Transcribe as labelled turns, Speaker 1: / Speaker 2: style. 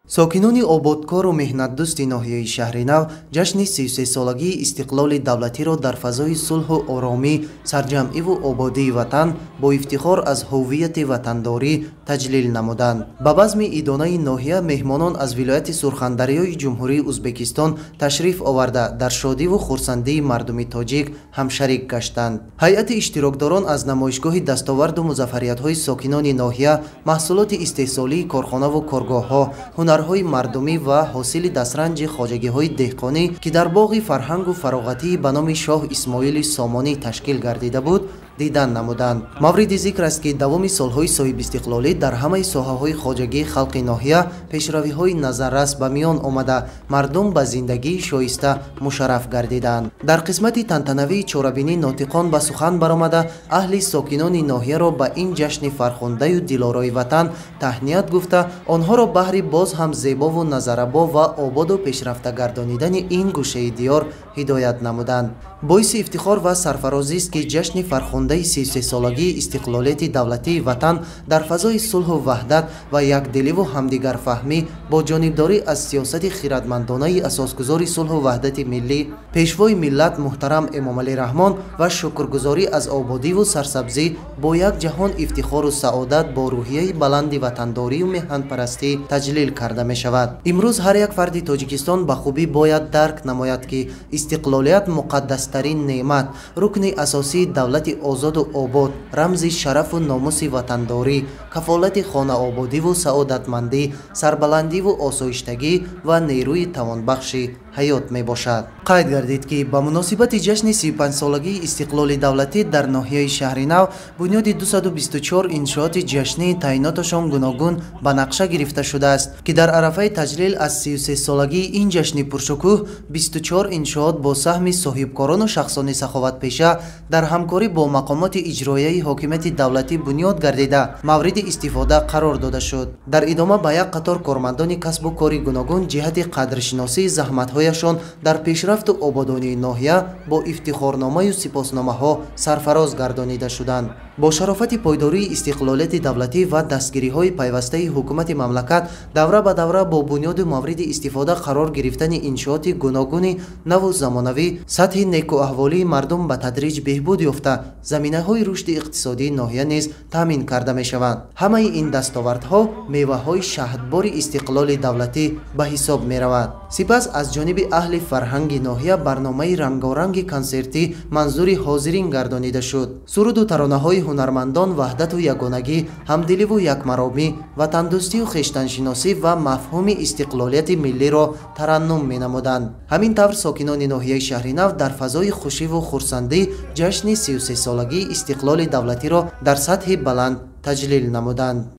Speaker 1: Сокинони ободкору меҳнатдӯсти ноҳияи Шаҳринав ҷашни 33-солагии истиқлоли давлатиро дар фазои сулҳу оромӣ, сарҷамъиву ободии ватан бо ифтихор аз ҳуввияти ватандорӣ таҷлил намуданд. Ба базми идонаи ноҳия меҳмонон аз вилояти Сурхандарёи Ҷумҳурии Узбекистон ташриф оварда, дар шодиву хурсандии мардуми тоҷик ҳамшарик гаштанд. Ҳайати иштирокдорон аз намоишгоҳи дастоварду музаффариятҳои сокинони ноҳия, маҳсулоти истеҳсолии корхонаву коргоҳҳо, ҳунарҳои мардумӣ ва ҳосили дастранҷи хоҷагиҳои деҳқонӣ, ки дар боғи фарҳангу фароғатии ба номи Шоҳ Исмоили Сомонӣ ташкил гардида буд, дидан намуданд. Мавриди зикр аст, ки давоми солҳои соҳибистиқлолӣ дар ҳамаи соҳаҳои хоҷагии халқи ноҳия пешравиҳои назаррас ба миён омада, мардум ба зиндагии шоиста мушарраф гардиданд. Дар қисмати тантанавии чорабинӣ нотиқон ба сухан баромада, аҳли сокинони ноҳияро ба ин ҷашни фархундаю дилорои ватан таҳният гуфта, онҳоро баҳри боз ҳам зебову назарабо ва ободу пешрафта гардонидани ин гӯшаи диёр ҳидоят намуданд. Боиси ифтихор ва сарфарозист, ки ҷашни фархундаи 33-солагии истиқлолияти давлатии ватан дар фазои сулҳу ваҳдат ва якдиливу ҳамдигарфаҳмӣ бо ҷонибдорӣ аз сиёсати хиратмандонаи асосгузори сулҳу ваҳдати миллӣ, пешвои миллат муҳтарам Эмомалӣ Раҳмон ва шукргузорӣ аз ободиву сарсабзӣ бо як ҷаҳон ифтихору саодат бо рӯҳияи баланди ватандорию меҳанпарастӣ таҷлил карда мешавад. Имрӯз ҳар як фарди Тоҷикистон ба хубӣ бояд дарк намояд, ки истиқлолият муқаддастарин неъмат, рукни асосии давлати озоду обод, рамзи шарафу номуси ватандорӣ, кафолати хонаободиву саодатмандӣ, сарбаландиву осоиштагӣ ва нерӯи тавонбахши ҳаёт мебошад. Қайд гардид, ки ба муносибати ҷашни 35-солагии истиқлоли давлатӣ дар ноҳияи Шаҳринав бунёди 224 иншооти ҷашнии таъиноташон гуногун ба нақша гирифта шудааст, ки дар арафаи таҷлил аз 33-солагии ин ҷашни пуршукӯҳ 24 иншоот бо саҳми соҳибкорону шахсони саховатпеша дар ҳамкорӣ бо мақомоти иҷроияи ҳокимияти давлатӣ бунёд гардида, мавриди истифода қарор дода шуд. Дар идома ба як қатор кормандони касбу кори гуногун ҷиҳати қадршиносии заҳматҳояшон дар пешрафту ободонии ноҳия бо ифтихорномаю сипосномаҳо сарфароз гардонида шуданд. Бо шарофати пойдории истиқлолияти давлатӣ ва дастгириҳои пайвастаи ҳукумати мамлакат давра ба давра бо бунёду мавриди истифода қарор гирифтани иншооти гуногуни наву замонавӣ сатҳи некуаҳволии мардум ба тадриҷ беҳбуд ёфта, заминаҳои рушди иқтисодии ноҳия низ таъмин карда мешаванд. Ҳамаи ин дастовардҳо меваҳои шаҳдбори истиқлоли давлатӣ ба ҳисоб меравад. Сипас аз ҷониби аҳли фарҳанги ноҳия барномаи рангоранги консертӣ манзури ҳозирин гардонида шуд. Суруду таронаҳои ҳунармандон ваҳдату ягонагӣ, ҳамдиливу якмаромӣ, ватандӯстию хештаншиносӣ ва мафҳуми истиқлолияти миллиро тараннум менамуданд. Ҳамин тавр сокинони ноҳияи Шаҳринав дар фазои хушиву хурсандӣ ҷашни 33-солагии истиқлоли давлатиро дар сатҳи баланд таҷлил намуданд.